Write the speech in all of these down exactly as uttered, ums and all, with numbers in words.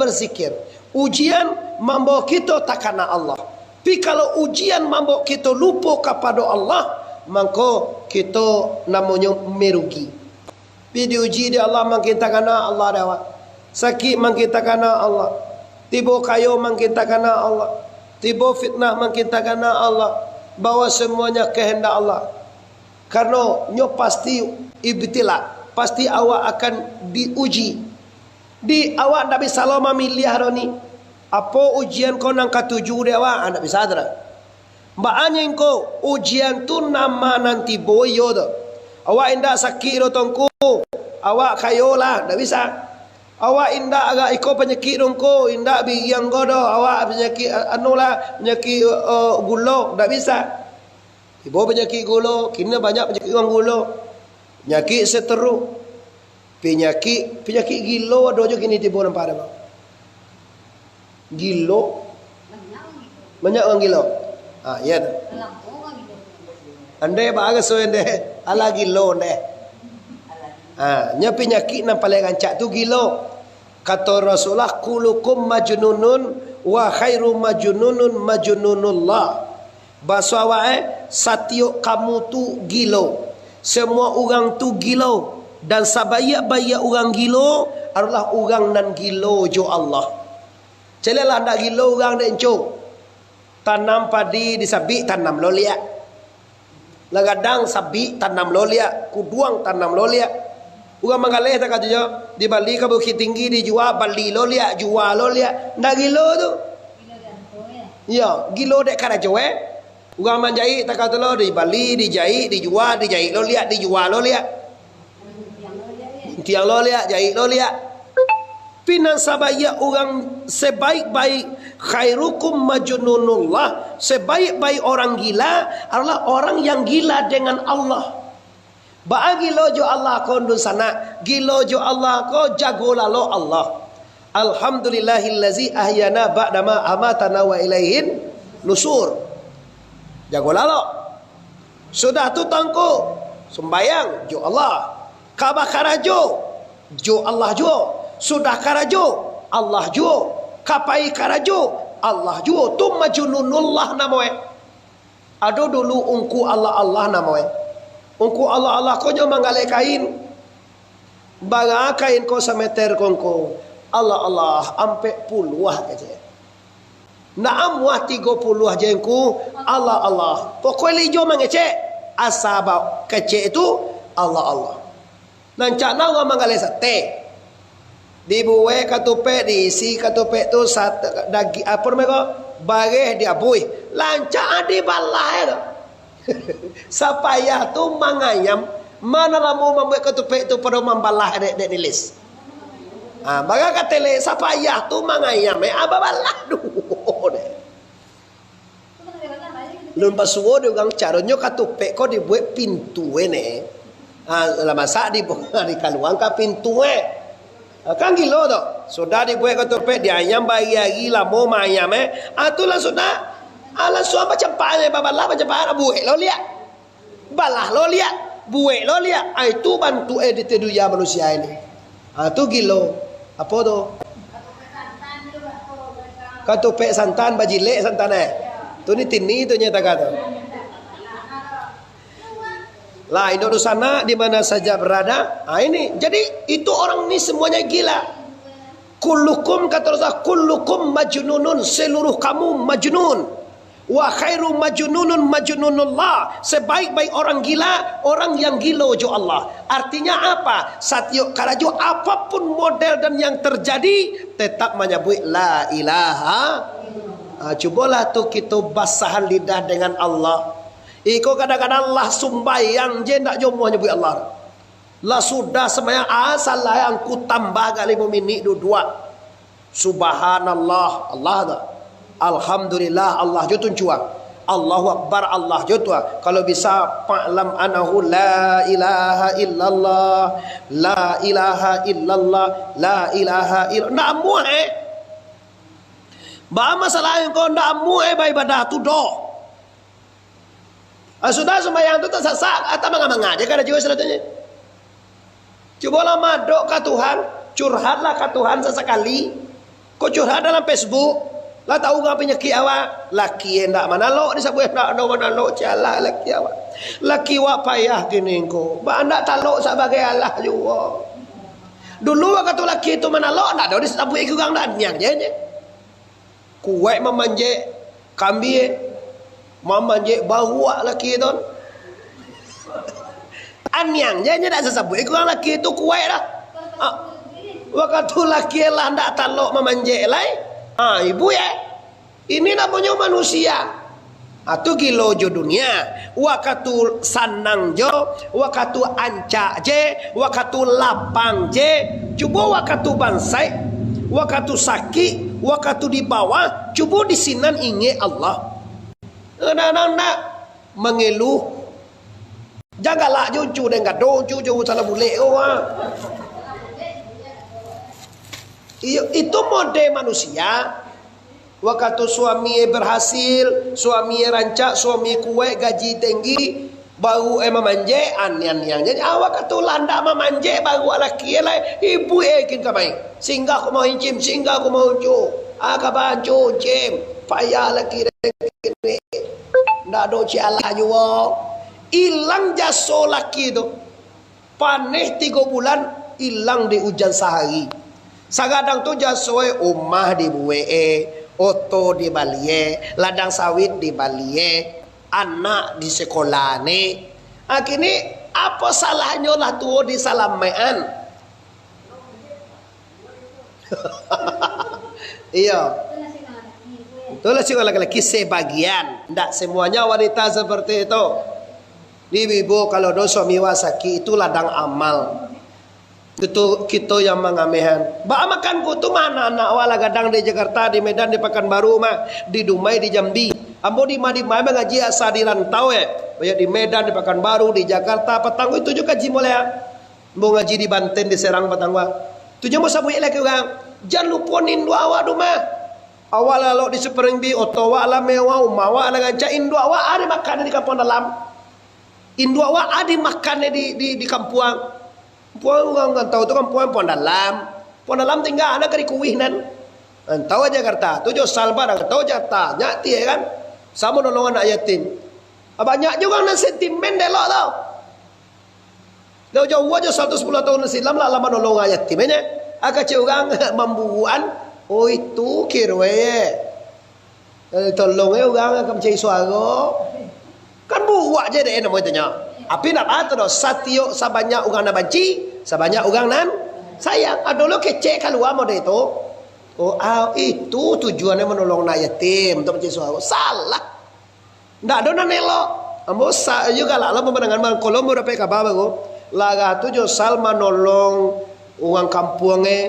berzikir. Ujian mambawa kito takana Allah. Tapi kalau ujian mambawa kito lupo kapado Allah, mangko kito namonyo merugi. Pi diuji dek Allah, mangkin takana Allah dek awak. Sakik mangkin takana Allah. Tibo kayo mangkin takana Allah. Tibo fitnah mangkin takana Allah. Bahwa semuanya kehendak Allah. Karano nyo pasti ibtila, pasti awak akan diuji. Di awak ndak bisa lo mamiliah doh ni. Apo ujian ko nan katuju dek awak? Ah, ndak bisa tu doh. Baa nyo ko, ujian tu nama nan tibo iyo tu. Awak indak sakik doh tongko, awak kayo lah, ndak bisa. Awak indak agak iko panyakik dongko, indak biriang ko doh, awak panyakik, a-, anu lah, panyakik, eh, gulo, ndak bisa. Tibo panyakik gulo, kini banyak panyakik urang gulo. Panyakik stroke, panyakik, panyakik gilo ado jo kini tibo nampak ado. Gilo. Banyak urang gilo. Ha, iya tu. Andai baraso andai. Alah gilo andai. Ha, nyo panyakik nan paling rancak tu gilo. Kato Rasulullah, "Kullukum majnunun wa khairu majnunun majnunullah." Baso awak, eh, satiok kamu tu gilo. Semua urang tu gilo. Dan sabaiak-baiak urang gilo adalah urang nan gilo jo Allah. Caliaklah, ndak gilo urang dek nco. Tanam padi di sabik, tanam lo liak. Lah gadang sabik, tanam lo liak. Kuduang, tanam lo liak. Urang manggaleh takatunyo, dibali ka Bukittinggi, dijua, bali lo liak, jua lo liak. Ndak gilo tu. Iyo, gilo dek karajo, eh. Urang manjaik takatunyo, dibali, dijaik, dijua, dijaik lo liak, dijua lo liak. Guntiang lo liak, jaik lo liak. Pi nan sabaiak urang, sebaik-baik, khairukum majnunullah, sebaik-baik orang gila adalah orang yang gila dengan Allah. Baa gilo jo Allah ko, dunsanak? Gilo jo Allah ko, jago lalo Allah. Alhamdulillahillazi ahyana ba'dama amatana wa ilaihin nusur. Jago lalo. Sudah tu tongko, sumbayang, jo Allah. Ka bakarajo, jo Allah juo. Sudah karajo, Allah juo. Ka pai karajo, Allah juo. Tu majnunullah namo e. Ado dulu ungku Allah-Allah namo e. Ungku Allah-Allah ko nyo manggaleh kain. Bara kain ko sameter ko ngko? Allah-Allah, ampek puluah kecek. Ndak amuah tigo puluah je ngku, Allah-Allah. Pokok lijo mangecek, asa ba-, kecek tu, Allah-Allah. Nan cak nan urang manggaleh sate. Dibuek katupek, diisi katupek tu sat-, dagi-, apo namo ko? Bareh diabuih. Rancak dibalah e tu. Sapayah tu mangayam, ma nan lamo mambuek katupek tu pado mambalah dek, dek nilis. Ha, bara katelek, sapayah tu mangayam, eh, ah, babalah duo dek. Lun pasuo dek urang caronyo katupek ko dibuek pintu e ne. Ha, lah masak di, dikaluangkan pintu e. Ha, kan gilo tu. Sudah dibuek katupek, diayam bari-ari lamo maayam, eh. Ah, tu lah sudah. Ah, langsuang bacampahan, eh, babalah bacampahan, buek lo liak. Balah lo liak, buek lo liak. Ah, itu bantuak, eh, di dunia manusia ini. Ah, tu gilo. Apo tu? Katupek santan, bajilek santan, eh. Tu ni tini tu nyatakan tu. Lah, indak dunsanak di mana saja berada. Ah, ini. Jadi, itu orang ni semuanya gila. Kullukum, kata Rasulullah, kullukum majnunun, seluruh kamu majnun. Wa khairu majnunun majnunullah, sebaik-baik orang gila, orang yang gilo jo Allah. Artinya apa? Satiok karajo, apapun model dan yang terjadi, tetap manyabuik la ilaha. Ah, cubolah tu kito basahan lidah dengan Allah. Iko kadang-kadang lah sumbayang je ndak jomoh nyabuik Allah. Lah sudah sumbayang, ah, salah angku tambah agak limo minik duduak. Subhanallah, Allah tu. Alhamdulillah, Allah jo tuncuang. Allahu Akbar, Allah jo tu. Kalau bisa, fa'lam annahu la ilaha illallah, la ilaha illallah, la ilaha illallah. Ndak amuah, eh. Ba masalah engkau ndak amuah, eh, baibadah tu doh. Ah, sudah sumbayang tu tasasak, atau manga-manga je kada jua salatanyo. Cubolah madok ka Tuhan, curhatlah ka Tuhan sasakali. Ko curhat dalam Facebook, lah tahu urang panyakik awak. Laki ndak manalok, disabuik ndak ado manalok, cialah laki awak. Laki wak payah kini ko, baa ndak talok sabagai alah juo. Dulu wakatu laki tu manalok, ndak ado disabuik urang, ndak niang je, je. Kuaik mamanjek kambie, mamanjek baruak laki tu. Aniang je, nyo dak sasabuik urang laki tu kuaik dah. Ah, wakatu laki lah ndak talok mamanjek lai. Ah, ibu ya. Ini namonyo manusia. Ah, tu gilo jo dunia. Wakatu sanang jo, wakatu ancak je, wakatu lapang je. Cubo wakatu bansaik, wakatu sakik, wakatu di bawah, cubo di sinan ingek Allah. Kadang-kadang nak mangeluh. Jan galak jo uncu, den gado uncu jo salah bulek ko, ha. Iyo, itu mode manusia. Wakatu suami berhasil, suami rancak, suami kuaik, gaji tinggi, baru eh mamanjek, aniang-aniang. Jadi, ah, wakatu lah ndak mamanjek, baru laki lai, ibu eh kin kamai. Singgah ko mau incim, singgah ko mau uncu. Ah, kaba uncu, incim. Payah laki den kini. Ndak ado cialah juo. Ilang jaso laki tu. Paneh tigo bulan, ilang di ujan sahari. Sagadang tu jaso eh, umah dibuek eh, oto dibali eh, ladang sawit dibali eh, anak di sekolah ni. Ah, kini, apo salahnyo lah tuo disalamaik-an? Iyo. Itulah si urang laki-laki sebagian. Ndak semuanya wanita seperti itu. Di ibu, kalau do suami wak sakik, itu ladang amal. Itu kito yang mangamehan. Baa makan ku tu, ma anak-anak wak lah gadang di Jakarta, di Medan, di Pakanbaru mah, di Dumai, di Jambi. Ambo di ma, di ma mangaji asa di rantau, eh. Banyak di Medan, di Pakanbaru, di Jakarta, patang itu jo kaji mulai, ah. Ambo ngaji di Banten, di Serang, patang wak. Tu jo ambo sabuik lagi urang, jan lupo induak awak di rumah. Awak lalok di Supreme, oto awak lah mewah, umah awak lah rancak, induak awak ado makan di kampuang dalam. Induak awak ado makan di, di, di kampuang. Kampuang urang rantau tu kampuang, kampuang dalam. Kampuang dalam tingga anak kari kuih nan. Rantau Jakarta, tu jo salba rantau Jakarta, nyak tie kan. Samo nolong anak yatim. Ah, banyak juo urang nan sentimen delok tu. Lah jauah jo saratus sapuluah tahun silam lah, lah manolong urang yatim, eh, nyo. Ah, kecek urang mamburuan, oh, itu kiro, eh. Eh, tolong, eh, urang ka mancari suaro. Kan buruak je dek namo itu nyo. Tapi ndak apo tu doh, satiok sabanyak urang nan banci, sabanyak urang nan sayang. Ado lo kecek kalua model tu. Oh, ah, itu tujuannyo manolong anak yatim, untuak mancari suaro. Salah. Ndak ado nan elok. Ambo sa-, iyo galak lah pamandangan Bangkolo, ambo dapek kaba baru. Lara tu jo sal manolong urang kampuang, eh.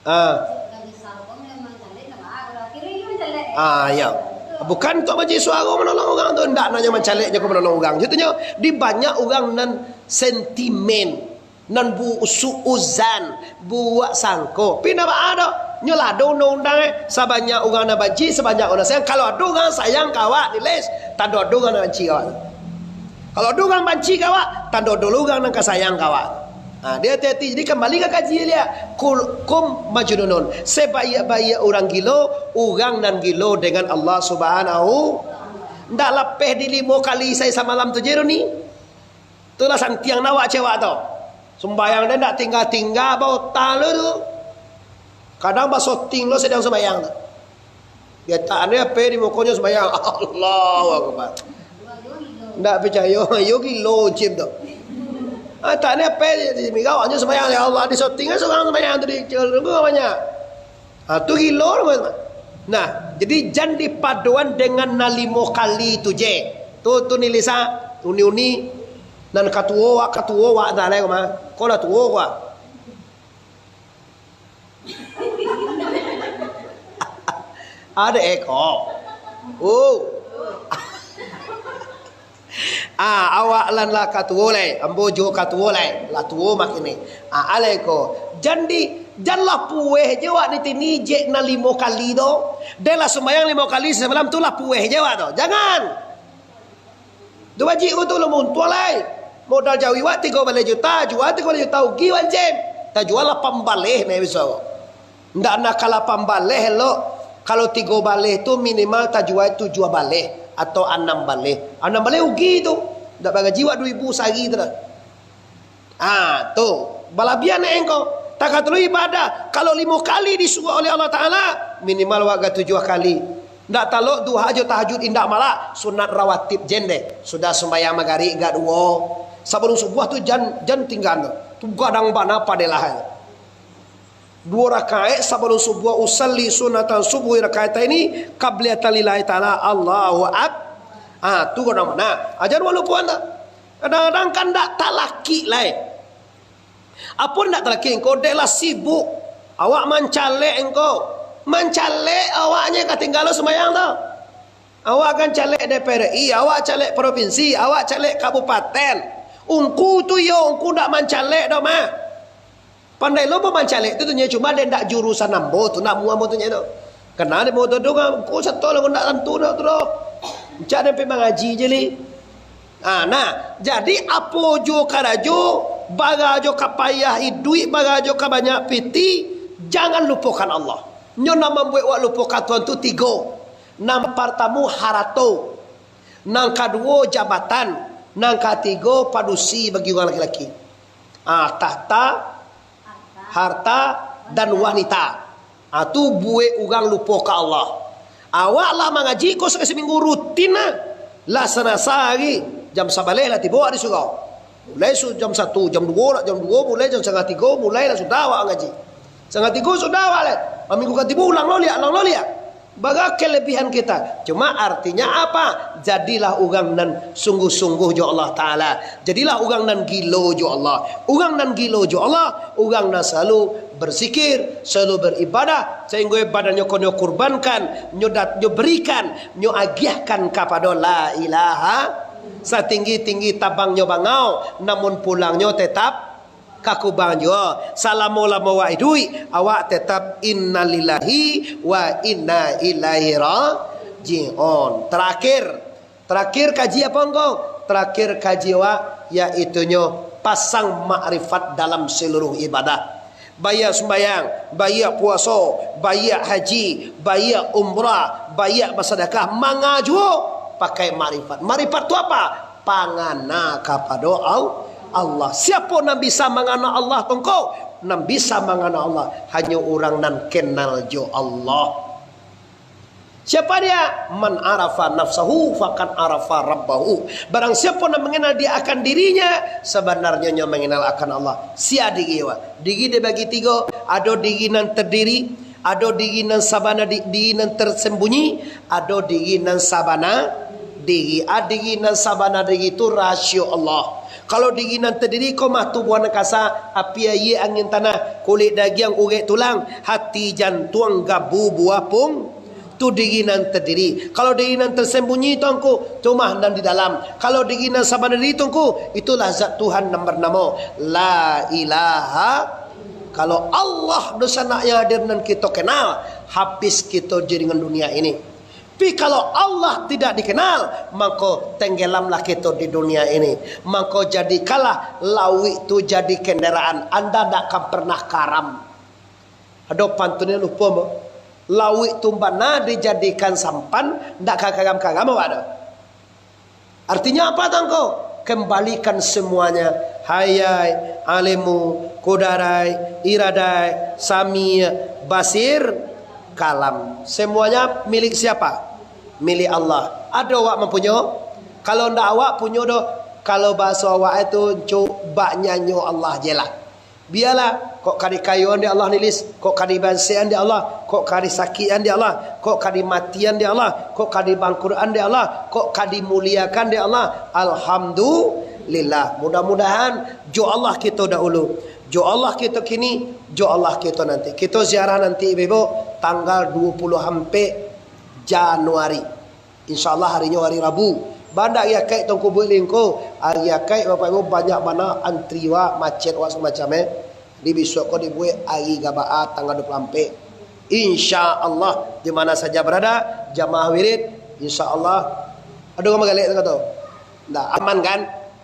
Ah. Ah, iyo. Bukan untuak mancari suaro manolong urang tu, ndak, nyo mancaliak je ko manolong urang. Jadi nyo, di banyak urang nan sentimen. Nan bu-, suuzan, buruak sangko. Pi ndak baa doh. Nyo lah ado undang-undang, eh. Sabanyak urang nan banci, sabanyak urang sayang. Kalau ado urang sayang ka awak, di list, tando ado urang nan banci ka awak. Kalau ado urang banci ka awak, tando ado lo urang nan ka sayang ka awak. Ha, di hati-hati. Jadi, kambali ka kaji liak. Kul-, kum majnunun. Sabaiak-baiak urang gilo, urang nan gilo dengan Allah Subhanahu. Ndak lapeh di limo kali sahari samalam tu je, Roni. Tu lah santiang awak cewek tu. Sumbayang den ndak tingga-tingga, baotal tu. Kadang basoting lo sadang sumbayang tu. Diatak ane ape di mukonyo sumbayang. Allahu Akbar. Ndak picayo, yo gilo cim tu. Ah, tak ane ape di, di migau aja sumbayang, ya Allah, di soting surang sumbayang tu di, nunggu banyak. Ha, tu gilo tu, Mas. Nah, jadi jan dipaduan dengan nan limo kali tu je. Tu, tu ni Lisa, uni-uni, nan katuo wak, katuo wak dah lai, mah. Ko lah tuo ko, ah. Ada eko. Oh. Ah, awak lan lah katuo lai, ambo juo katuo lai, lah tuo makin ni. Ah, alai ko. Jan di, jan lah pueh je awak ni tini jek nan limo kali tu. Den lah sumbayang limo kali samalam tu lah pueh je awak tu. Jangan. Tu bajik tu lah muntuang lai. Modal jawi awak tigo baleh juta, jua tigo baleh juta ugi awak cem. Tajua lapan baleh, nah, biso. Ndak nak ka lapan baleh elok. Kalau tigo baleh tu minimal tajua tujuah baleh atau anam baleh. Anam baleh rugi tu. Ndak bagaji wak duo ribu sahari tu dah. Ah, tu. Balabiahan nak engkau. Takah tu ibadah. Kalau limo kali disuruah oleh Allah Ta'ala, minimal wak ga tujuah kali. Ndak talok duha jo tahajud indak malak. Sunat rawatib jen deh. Sudah sumbayang magarib ga duo. Sabalum subuah tu jan, jan tingga tu. Tu gadang bana padelah. Duo rakaat sabalum subuah, usalli sunatan subuhi rakaataini qabliyatan lillahi ta'ala, Allahu ak-, ah, tu ko namo. Nah, aja walaupun tu. Kadang-kadang kan ndak talakik lai. Apo ndak talakik engkau, dek lah sibuk. Awak mancalek engkau. Mancalek awaknyo ka tingga lo sumbayang tu. Awak kan caleg D P R I, awak caleg provinsi, awak caleg kabupaten. Ungku tu yo, ungku ndak mancalek doh mah. Pandai lo mancalek tu, tu nyo cuma dek ndak jurusan ambo tu, ndak muah ambo tu nyo tu. Kena dek ambo tu, tu kan, ungku sato lah, ndak tantu doh tu doh. Cak dek pai mangaji je li. Ah, nah, jadi apo juo karajo, bara juo ka payah iduik, bara juo ka banyak pitih, jangan lupokan Allah. Nyo nan mambuek wak lupokan Tuhan tu tigo. Nan partamo harato, nan kaduo jabatan, nan katigo padusi bagi urang laki-laki. Ah, tahta, harta, dan wanita. Ah, tu buek urang lupo ka Allah. Awak lah mangaji ko sakali saminggu rutin lah. Lah sanasa hari, jam sabaleh lah tibo awak di surau. Mulai su-, jam satu, jam duo lah, jam duo mulai, jam satangah tigo mulai lah sudah awak ngaji. Satangah tigo sudah awak lah. Minggu katibo ulang lo liak, ulang lo liak. Bara kelebihan kita. Cuma artinya apa? Jadilah urang nan sungguh-sungguh jo Allah Ta'ala. Jadilah urang nan gilo jo Allah. Urang nan gilo jo Allah, urang nan salalu berzikir, salalu beribadah, sahinggo ibadahnya ko nyo kurbankan, nyo dat-, nyo berikan, nyo agiahkan kapado la ilaha, satinggi-tinggi tabangnyo bangau, namun pulangnyo tetap ka kubang juo. Salamo-lamo awak iduik, awak tetap innalillahi wa inna ilaihi raji'un. Terakhir, terakhir kaji apo engkau? Terakhir kaji awak, yaitunyo pasang makrifat dalam seluruh ibadah. Baiak sumbayang, baiak puaso, baiak haji, baiak umrah, baiak basadakah, manga juo pakai makrifat. Makrifat tu apa? Pangana kapado Al-, Allah. Siapo nan bisa mangana Allah tu ko? Nan bisa mangana Allah hanyo urang nan kenal jo Allah. Siapa dia? Man arafa nafsahu faqad arafa rabbahu. Barang siapo nan mangenal dia akan dirinya, sabanarnyo nyo mangenal akan Allah. Sia diri awak? Diri dibagi tigo, ado diri nan terdiri, ado diri nan sabana di-, diri nan tersembunyi, ado diri nan sabana diri. A, diri nan sabana diri tu rasio Allah. Kalau diri nan terdiri ko mah tubuah nan kasa, api, aia, angin, tanah, kulik, dagiang, urek, tulang, hati, jantuang, gabu, buah, pung-, tu diri nan terdiri. Kalau diri nan tersembunyi tu angku, tu mah nan di dalam. Kalau diri nan sabana diri tu angku, itulah zat Tuhan nan bernamo La ilaha. Kalau Allah dunsanak yang hadir nan kito kenal, habis kito jo dengan dunia ini. Tapi kalau Allah tidak dikenal, mangko tenggelamlah kito di dunia ini. Mangko jadikanlah lauik tu jadi kendaraan, anda ndak akan pernah karam. Ado pantun nan lupo mo. Lauik tu bana dijadikan sampan, ndak ka karam-karam awak doh. Artinya apa tu angku? Kembalikan semuanya. Hayai, alimu, kudarai, iradai, sami, basir, kalam. Semuanya milik siapa? Milik Allah. Ado awak mampunyo? Kalau ndak awak punyo doh, kalau bahaso awak tu, cuk, bak nyanyo Allah je lah. Bialah, kok ka dikayoan dek Allah ni, Lis, kok ka dibansekan dek Allah, kok ka disakikan dek Allah, kok ka dimatian dek Allah, kok ka dibangkrutan dek Allah, kok ka dimuliakan dek Allah. Alhamdulillah. Mudah-mudahan jo Allah kito dahulu, jo Allah kito kini, jo Allah kito nanti. Kito ziarah nanti, Ibu, tanggal dua puluh ampek Januari. Insya Allah harinyo hari Rabu. Baa ndak ari Akaik tu angku buek lingko. Ari Akaik, Bapak Ibu, banyak bana antri wak, macet wak, samacam, eh. Di bisuak ko dibuek ari Gabaa tanggal dua puluh ampek. Insya Allah, di mana saja berada, jamaah wirid, insya Allah. Ado urang bagalek tangah tu? Ndak, aman kan?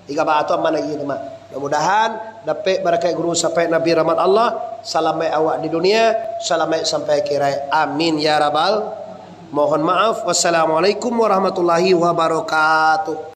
Di Gabaa tu aman lagi tu mah. Mudah-mudahan dapek barakat guru sampai Nabi rahmat Allah, salamaik awak di dunia, salamaik sampai akhirat. Amin ya rabbal. Mohon maaf. Wassalamualaikum warahmatullahi wabarakatuh.